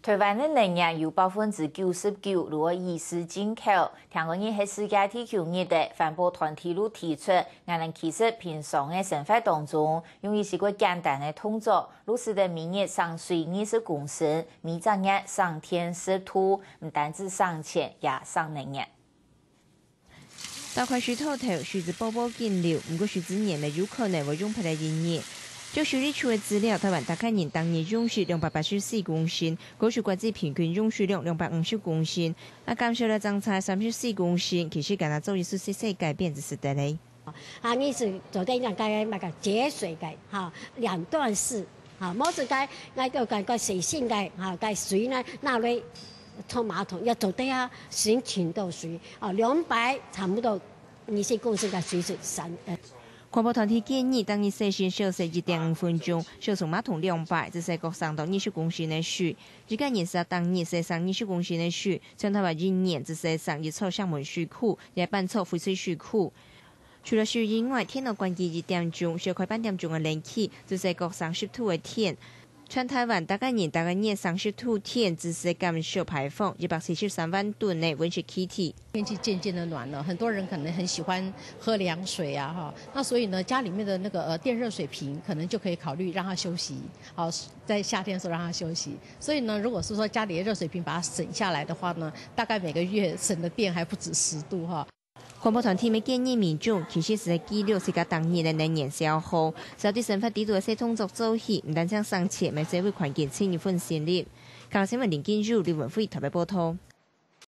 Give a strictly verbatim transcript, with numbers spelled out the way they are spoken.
臺灣个能源有百分之九十九都愛依賴進口。聽講日係世界地球日个，環保團體都提出，𠊎等其實平常个生活當中，用一息个簡單个動作，都使得每日省水二十公升，每隻月省電十度，毋單止省錢，也省能源。 打開水道頭，水就暴暴緊流，毋過水資源乜有可能會用忒个一日。照水利署个資料，臺灣逐個人逐日用水兩百八十四公升，高樹國際平均用水量兩百五十公升，啊，減少了正差三十四公升，其實干焦做一息細細改變就使得了。啊，你係做得應該那個節水个哈，兩段式哈，無係該該个个个洗身个哈，該水呢拿來沖馬桶，也做得啊，省盡多水哦，兩擺差不多二十公升个水係省呃。環保團體建議，逐日洗身少則一點五分鐘，少沖馬桶兩擺，就係各省到二十公升个水。一個人係逐日洗身二十公升个水，全臺灣一年就係省一座石門水庫，也半座洐水水庫。 除了水以外，電腦關機一點鐘，少開半點鐘个冷氣，就係各省十度个電。全臺灣逐個人逐個月省十度電，就係減少排放一百四十三萬噸个溫室氣體。天氣漸漸的暖了，很多人可能很喜歡喝涼水啊，哈，那所以呢，家裡面的那個呃電熱水瓶可能就可以考慮讓它休息，好，在夏天的時候讓它休息。所以呢，如果是說家裡的熱水瓶把它省下來的話呢，大概每個月省的電還不止十度哈。 環保團體乜建議民眾，其實係記錄自家逐日个能源消耗，只要對生活底肚个細動作做起，毋單淨省錢，乜係為環境盡一份心力。客家新聞林金如、李文輝特別報導。